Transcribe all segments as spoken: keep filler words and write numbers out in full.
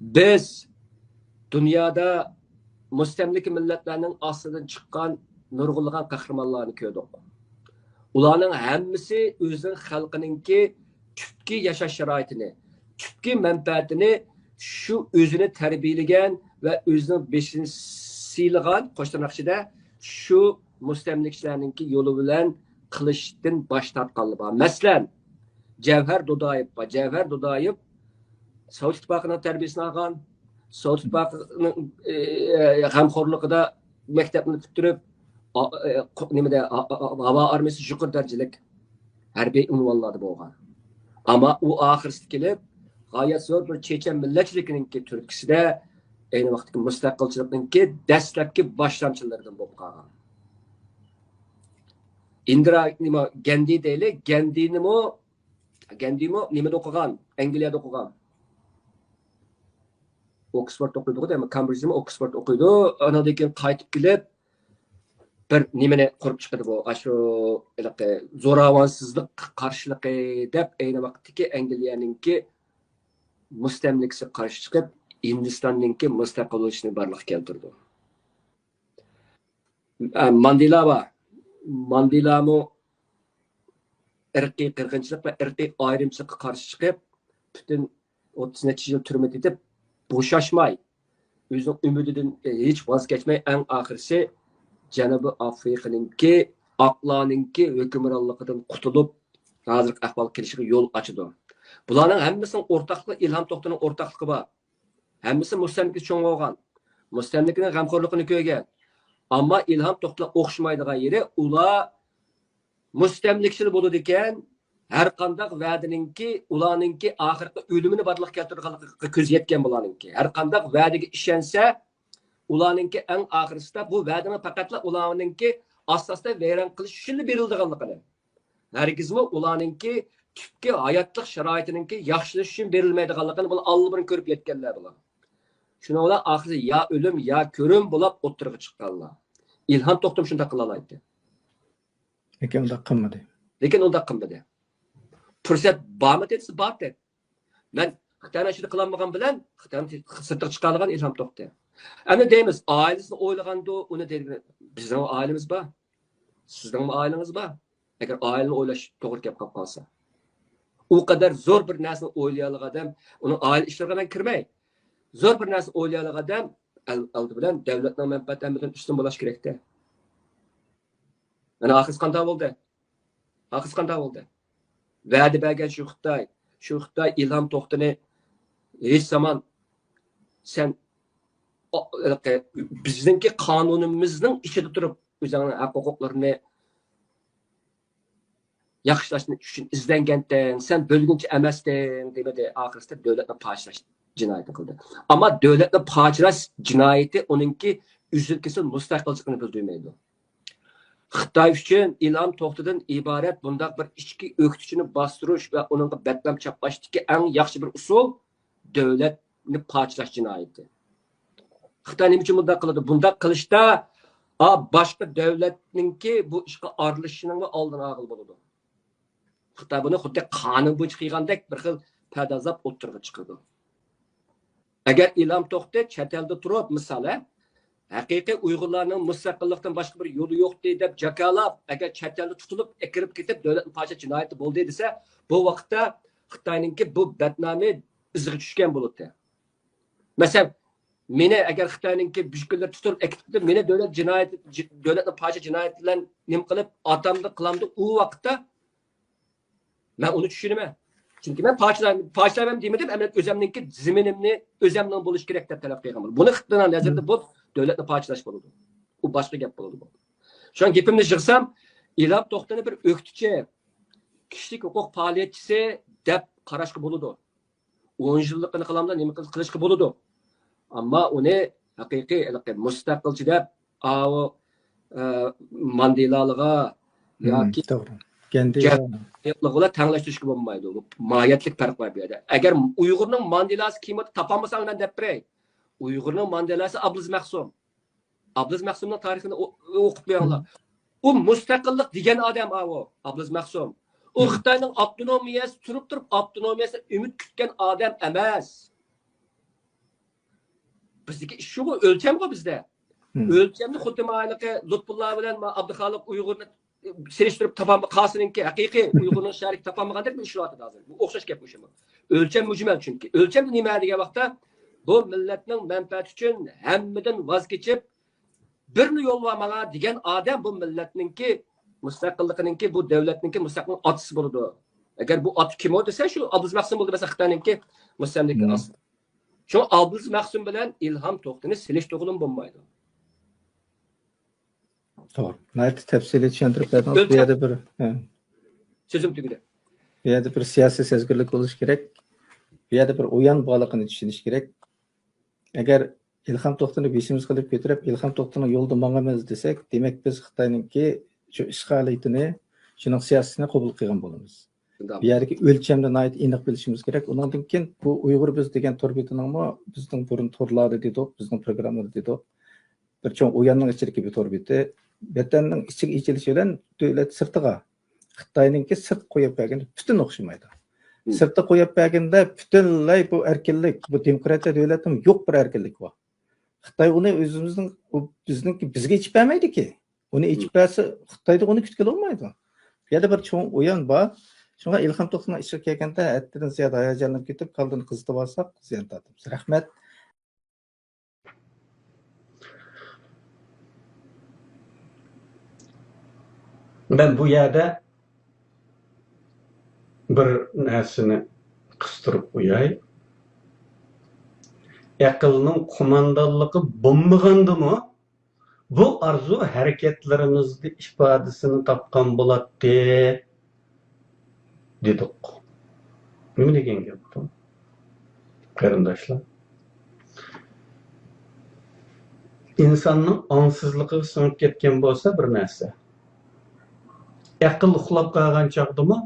بىز دۇنيادا مۇستەملىكە مىللەتلەرنىڭ ئاستىدىن چىققان نۇرغۇنلىغان قەھرىمانلارنى كۆردۇق. ئۇلارنىڭ ھەممىسى ئۆزىنىڭ خەلقىنىڭكى تۈپكى ياشاش شارائىتىنى، تۈپكى مەنپەئەتىنى شۇ ئۆزىنى تەربىيەلىگەن ۋە ئۆزىنىڭ بېشىنى سىيلىغان، قوش تىرناق ئىچىدە، شۇ مۇستەملىكىچىلەرنىڭكى يولى بىلەن قىلىشتىن باش تارتقانلار بار. مەسىلەن، جەۋھەر دۇدايېۋ بار. جەۋھەر دۇدايېۋ سوۋېت ئىتتىپاقىنىڭ تەربىيەسىنى ئالغان، سوۋېت ئىتتىپاقىنىڭ، ئى، غەمخورلۇقىدا مەكتەپنى پۈتتۈرۈپ، ئا-، ئى، قو-، نېمىدە، ئا-، ئا-، ھاۋا ئارمىيىسى يۇقىرى دەرىجىلىك ھەربىي ئۇنۋانلاردا بولغان. ئەمما ئۇ ئاخىرسىدا كېلىپ، غايەت زور بىر چېچەن مىللەتچىلىكىنىڭكى تۈرتكىسىدە، ئەينى ۋاقىتتىكى مۇستەقىلچىلىقنىڭكى دەسلەپكى باشلامچىلىرىدىن بولۇپ قالغان. ئىندىرا، نېمە، گەندى دەيلى، گەندىنىمۇ، گەندىمۇ نېمىدە ئوقۇغان؟ ئەنگلىيەدە ئوقۇغان. ئوكسفورد ئوقۇيدىغۇ، دەيمەن، كامبرىجدىمۇ ئوكسفورد ئوقۇيدۇ. ئانىڭدىن كېيىن قايتىپ كېلىپ، بىر نېمىنى قۇرۇپ چىقىدۇ بۇ، ئاشۇ ھېلىقى زوراۋانسىزلىق قارشىلىقى دەپ، ئەينى ۋاقىتتىكى ئەنگلىيەنىڭكى مۇستەملىكىسىگە قارشى چىقىپ، ھىندىستاننىڭكى مۇستەقىل بولۇشىنى بارلىققا كەلتۈرىدۇ. ئە، ماندېلا بار. ماندېلامۇ ئىرقىي قىرغىنچىلىق ۋە ئىرقىي ئايرىمچىلىققا قارشى چىقىپ، پۈتۈن ئوتتۇز نەچچە يىل تۈرمىدە يېتىپ، بوشاشماي، ئۆزىنىڭ ئۈمىدىدىن ھېچ ۋاز كەچمەي، ئەڭ ئاخىرسى جەنۇبىي ئافرىقىنىڭكى ئاقلارنىڭكى ھۆكۈمرانلىقىدىن قۇتۇلۇپ، ھازىرقى ئەھۋالغا كېلىشىگە يول ئاچىدۇ. بۇلارنىڭ ھەممىسىنىڭ ئورتاقلىقى، ئىلھام توختىنىڭ ئورتاقلىقى بار. ھەممىسى مۇستەملىكىدە چوڭ بولغان، مۇستەملىكىنىڭ غەمخورلۇقىنى كۆرگەن. ئەمما ئىلھام توختىلار ئوخشىمايدىغان يېرى، ئۇلار مۇستەملىكىچىل بولىدىكەن، ھەر قانداق ۋەدىنىڭكى، ئۇلارنىڭكى ئاخىرقى ئۆلۈمىنى بارلىققا كەلتۈرىدىغانلىقىغا كۆزى يەتكەن بۇلارنىڭكى. ھەر قانداق ۋەدىگە ئىشەنسە، ئۇلارنىڭكى ئەڭ ئاخىرسىدا بۇ ۋەدىنىڭ پەقەتلا ئۇلارنىڭكى ئاستا-ئاستا ۋەيران قىلىش ئۈچۈنلا بېرىلىدىغانلىقىنى، ھەرگىزمۇ ئۇلارنىڭكى تۈپكى ھاياتلىق شارائىتىنىڭكى ياخشىلىنىش ئۈچۈن بېرىلمەيدىغانلىقىنى بۇلار ئاللىبۇرۇن كۆرۈپ يەتكەنلەر بۇلار. شۇنىڭ بىلەن ئاخىرى يا ئۆلۈم، يا كۆرۈم بولاپ ئوتتۇرىغا چىققانلار. ئىلھام توختىمۇ شۇنداق قىلالايتتى. لېكىن ئۇنداق قىلمىدى. لېكىن ئۇنداق قىلمىدى. پۇرسەت بارمىدى دېسە، بار دەپ. مەن خىتاينى ئىشىدا قىلالمىغان بىلەن خىتاينى سىرتىغا چىقارغان ئىلھام توختى. ئەمدى دەيمىز، ئائىلىسىنى ئويلىغاندۇ، ئۇنى دەيدىغىنى، بىزنىڭ ئائىلىمىز بار. سىزنىڭمۇ ئائىلىڭىز بار. ئەگەر ئائىلىنى ئويلاش توغرا كەپ قالىپ قالسا. ئۇ قەدەر زور بىر نەرسىنى ئويلىيالىغان ئادەم، ئۇنىڭ ئائىلە ئىشلىرىغا مەن كىرمەي. زور بىر نەرسىنى ئويلىيالىغان ئادەم ئەل-، ئالدى بىلەن دۆلەتنىڭ مەنپەئەتى ھەممىدىن ئۈستۈن بولۇش كېرەكتە. مانا ئاخىرسى قانداق بولدى؟ ئاخىرسى قانداق بولدى؟ ۋەدە بەرگەن شۇ خىتاي، شۇ خىتاي ئىلھام توختىنى ھېچ زامان سەن، ئا-، ھېلىقى بىزنىڭكى قانۇنىمىزنىڭ ئىچىدە تۇرۇپ ئۆزۈڭنىڭ ھەق ھوقۇقلىرىنى ياخشىلاش ئۈچۈن ئىزدەنگەنتىڭ، سەن بۆلگۈنچى ئەمەستىڭ دېمىدى. ئاخىرسىدا دۆلەتنى پارچىلاش جىنايىتىنى قىلدى. ئەمما دۆلەتنى پارچىلاش جىنايىتى ئۇنىڭكى ئۈزۈل-كېسىل مۇستەقىلچىلىقىنى بىلدۈرمەيدۇ. خىتاي ئۈچۈن ئىلھام توختىدىن ئىبارەت بۇنداق بىر ئىچكى ئۆكتىچىنى باستۇرۇش ۋە ئۇنىڭغا بەتنام چاپلاشتىكى ئەڭ ياخشى بىر ئۇسۇل دۆلەتنى پارچىلاش جىنايىتى. خىتاي نېمە ئۈچۈن بۇنداق قىلىدۇ؟ بۇنداق قىلىشتا، ئا، باشقا دۆلەتنىڭكى بۇ ئىشقا ئارىلىشىشىنىڭمۇ ئالدىنى ئالغىلى بولىدۇ. خىتاي بۇنى خۇددى قانۇن بويىچە قىلغاندەك بىر خىل پەردازلاپ ئوتتۇرىغا چىقىدۇ. ئەگەر ئىلھام توختى چەت ئەلدە تۇرۇپ، مىسال، ھە، ھەقىقىي ئۇيغۇرلارنىڭ مۇستەقىللىقتىن باشقا بىر يولى يوقتى دەپ جاكارلاپ، ئەگەر چەت ئەلدە تۇتۇلۇپ، ئەكىرىپ كېتىپ، دۆلەتنى پارچىلاش جىنايىتى بولدى دېسە، بۇ ۋاقىتتا خىتاينىڭكى بۇ بەتنامى ئىزىغا چۈشكەن بولاتتى. مەسىلەن، مېنى ئەگەر خىتاينىڭكى بۈشكۈنلىرى تۇتۇپ ئەكېتىپ، مېنى دۆلەت جىنايىتى، جى-، دۆلەتنى پارچە جىنايىتى بىلەن نېمە قىلىپ، ئاتامدىن قىلامدۇ، ئۇ ۋاقىتتا مەن ئۇنى چۈشىنىمەن. چۈنكى مەن پارچىلايمەن، پارچىلايمەن دېمىدىم، ئەمەلىيەتتە ئۆزەمنىڭكى زېمىنىمنى ئۆزەمنىڭ بولۇشى كېرەك دەپ تەلەپ قىلغان بولدۇم. بۇنى خىتاينىڭ نەزىرىدە بۇ دۆلەتنى پارچىلاش بولىدۇ. ئۇ باشقا گەپ بولىدۇ بۇ. شۇڭا گېپىمنى يىغسام، ئىلھام توختىنى بىر ئۆكتىچى، كىشىلىك ھوقۇق پائالىيەتچىسى دەپ قاراشقا بولىدۇ. ئون يىللىقىنى قىلامدا نېمە قىل-، قىلىشقا بولىدۇ. ئەمما ئۇنى ھەقىقىي ھېلىقى مۇستەقىلچى دەپ، ئاۋۇ، ئە، ماندېلالىغا ياكى توغرا. گەندىلارغا تەڭلەشتۈرۈشكە بولمايدۇ. بۇ ماھىيەتلىك پەرق بار بۇ يەردە. ئەگەر ئۇيغۇرنىڭ ماندېلاسى كىم تاپالمىساڭ، مەن دەپ بېرەي. ئۇيغۇرنىڭ ماندېلاسى ئابلىز مەخسۇم. ئابلىز مەخسۇمنىڭ تارىخىنى ئو-، ئوقۇپ بېرىڭلار. ئۇ مۇستەقىللىق دېگەن ئادەم ئاۋۇ، ئابلىز مەخسۇم. ئۇ خىتاينىڭ ئاپتونومىيەسى تۇرۇپ تۇرۇپ ئاپتونومىيەسىنى ئۈمىد كۈتكەن ئادەم ئەمەس. بىزدىكى ئىش شۇغۇ، ئۆلچەمغۇ بىزدە. ئۆلچەمنى خۇددى مايلىقى لۇتپۇللا بىلەن ما ئابدۇخالىق ئۇيغۇرنى سېلىشتۇرۇپ تاپالمىغان، قاسىنىڭكى ھەقىقىي ئۇيغۇرنىڭ شەرىكى تاپالمىغاندەك بىر ئىش بولۇۋاتىدۇ ھازىر. بۇ ئوخشاش گەپ مۇشۇمۇ. ئۆلچەم مۇشۇ مەن چۈنكى. ئۆلچەم نېمە دېگەن ۋاقىتتا، بۇ مىللەتنىڭ مەنپەئەتى ئۈچۈن ھەممىدىن ۋاز كېچىپ، بىرلا يول بار ماڭا دېگەن ئادەم بۇ مىللەتنىڭكى مۇستەقىللىقىنىڭكى، بۇ دۆلەتنىڭكى مۇستەقىل ئاتىسى بولىدۇ. ئەگەر بۇ ئاتا كىم ئۇ دېسە، شۇ ئابدۇز مەخسۇم بولدى، مەسىلەن، خىتاينىڭكى مۇستەملىكە ئاستى. شۇڭا ئابدۇز مەخسۇم بىلەن ئىلھام توختىنى سېلىشتۇرغىلىمۇ بولمايدۇ. توغرا. ناھايىتى تەپسىلىي چۈشەندۈرۈپ بەردىڭىز. بۇ يەردە بىر، ھە. سۆزۈم تۈگىدى. بۇ يەردە بىر سىياسىي سەزگۈرلۈك بولۇشى كېرەك. بۇ يەردە بىر ئويۇن بارلىقىنى چۈشىنىش كېرەك. ئەگەر ئىلھام توختىنى بېشىمىزغا ئېلىپ كۆتۈرۈپ، ئىلھام توختىنىڭ يولىدا ماڭىمىز دېسەك، دېمەك، بىز خىتاينىڭكى شۇ ئىشغالىيىتىنى، شۇنىڭ سىياسىتىنى قوبۇل قىلغان بولىمىز. بۇ يەردىكى ئۆلچەمنى ناھايىتى ئېنىق بىلىشىمىز كېرەك. ئۇنىڭدىن كېيىن بۇ ئۇيغۇر بىز دېگەن تور بېتىنىڭمۇ بىزنىڭ بۇرۇن تورلاردا دېدۇق، بىزنىڭ پروگراممىدا دېدۇق. بىر چوڭ ئويۇننىڭ ئىچىدىكى بىر تور بېتى. ۋەتەننىڭ ئىچىگە ئېچىلىشى بىلەن دۆلەت سىرتىغا، خىتاينىڭكى سىرت قويۇپ بەرگىنى پۈتۈن ئوخشىمايدۇ. سىرتقا قويۇپ بەرگەندە پۈتۈنلەي بۇ ئەركىنلىك، بۇ دېموكراتىيە دۆلەتنىڭ يوق بىر ئەركىنلىكى بار. خىتاي ئۇنى ئۆزىمىزنىڭ، ئۇ بىزنىڭكى، بىزگە ئېچىپ بەرمەيدىكى. ئۇنى ئېچىپ بەرسە، خىتايدا ئۇنى كۈتكىلى بولمايدۇ. بۇ يەردە بىر چوڭ ئويۇن بار. شۇڭا ئىلھام توختىنىڭ ئىشىغا كەلگەندە، ھەددىدىن زىيادە ھاياجانلىنىپ كېتىپ، كاللىنى قىزىتىۋالساق زىيان تارتىمىز. رەھمەت. مەن بۇ يەردە بىر نەرسىنى قىستۇرۇپ قوياي. ئەقىلنىڭ قوماندانلىقى بولمىغاندىمۇ، بۇ ئارزۇ ھەرىكەتلىرىمىزدە ئىپادىسىنى تاپقان بولاتتى، دېدۇق. نېمە دېگەن گەپ بۇ، قېرىنداشلار؟ ئىنساننىڭ ئاڭسىزلىقىغا سىڭىپ كەتكەن بولسا بىر نەرسە، ئەقىل ئۇخلاپ قالغان چاغدىمۇ،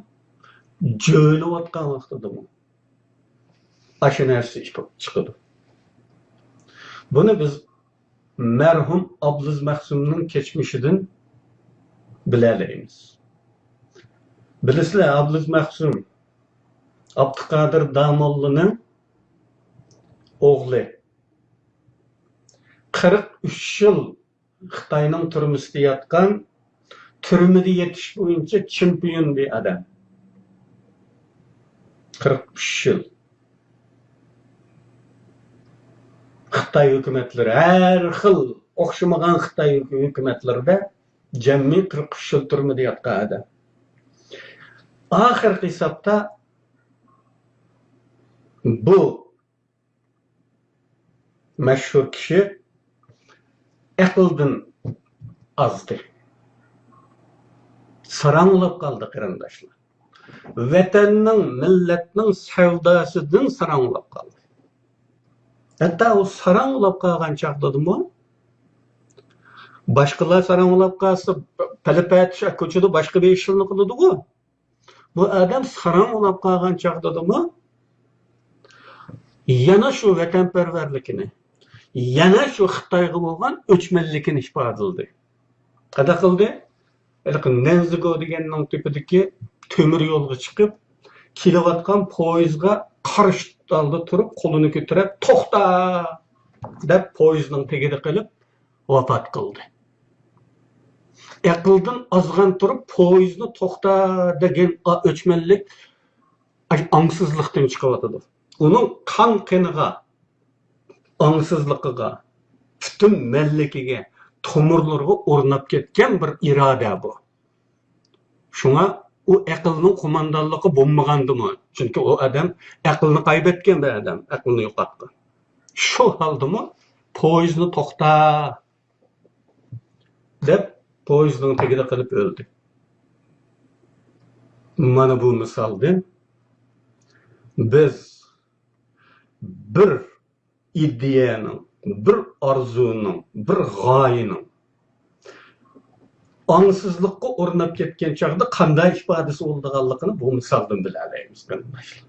جۆيلۈۋاتقان ۋاقتىدىمۇ ئاشۇ نەرسە چىقىدۇ. بۇنى بىز مەرھۇم ئابلىز مەخسۇمنىڭ كەچمىشىدىن بىلەلەيمىز. بىلىسىلەر، ئابلىز مەخسۇم ئابدۇقادىر داموللىنىڭ ئوغلى. قىرىق ئۈچ يىل خىتاينىڭ تۈرمىسىدە ياتقان، تۈرمىدە يېتىش بويىچە چېمپىيون بىر ئادەم. قىرىق ئۈچ يىل. خىتاي ھۆكۈمەتلىرى، ھەر خىل ئوخشىمىغان خىتاي ھۆكۈمەتلىرىدە جەمئىي قىرىق ئۈچ يىل تۈرمىدە ياتقان ئادەم. ئاخىرقى ھېسابتا بۇ مەشھۇر كىشى ئەقىلدىن ئازدى. ساراڭلاپ قالدى، قېرىنداشلار. ۋەتەننىڭ، مىللەتنىڭ سەۋداسىدىن ساراڭلاپ قالدى. ھەتتا ئۇ ساراڭلاپ قالغان چاغدىمۇ، باشقىلار ساراڭلاپ قالسا، پەلە-پەتىش كوچىدا باشقا بىر ئىشلارنى قىلىدىغۇ. بۇ ئادەم ساراڭ ئۇلاپ قالغان چاغدىدىمۇ يەنە شۇ ۋەتەنپەرۋەرلىكىنى، يەنە شۇ خىتايغا بولغان ئۆچمەنلىكىنى ئىپادىلىدى. قانداق قىلدى؟ ھېلىقى نەنزىگو دېگەننىڭ تۆپىدىكى تۆمۈر يولغا چىقىپ، كېلىۋاتقان پويىزغا قارشى ھالدا تۇرۇپ، قولىنى كۆتۈرۈپ، توختا! دەپ پويىزنىڭ تېگىدە قېلىپ، ۋاپات قىلدى. ئەقىلدىن ئازغان تۇرۇپ، پويىزنى توختا دېگەن ئا-، ئۆچمەنلىك ئاشۇ ئاڭسىزلىقتىن چىقىۋاتىدۇ. ئۇنىڭ قان قېنىغا، ئاڭسىزلىقىغا، پۈتۈن مەنلىكىگە، تومۇرلىرىغا ئورناپ كەتكەن بىر ئىرادە بۇ. شۇڭا ئۇ ئەقىلنىڭ قوماندانلىقى بولمىغاندىمۇ، چۈنكى ئۇ ئادەم ئەقىلنى قايبەتكەن بىر ئادەم، ئەقلىنى يوقاتقان. شۇ ھالدىمۇ پويىزنى توختا دەپ پويىزنىڭ تېگىدە قېلىپ ئۆلدى. مانا بۇ مىسالدىن بىز بىر ئىدىيەنىڭ، بىر ئارزۇنىڭ، بىر غايىنىڭ ئاڭسىزلىققا ئورناپ كەتكەن چاغدا قانداق ئىپادىسى بولىدىغانلىقىنى بۇ مىسالدىن بىلەلەيمىز، قېرىنداشلار.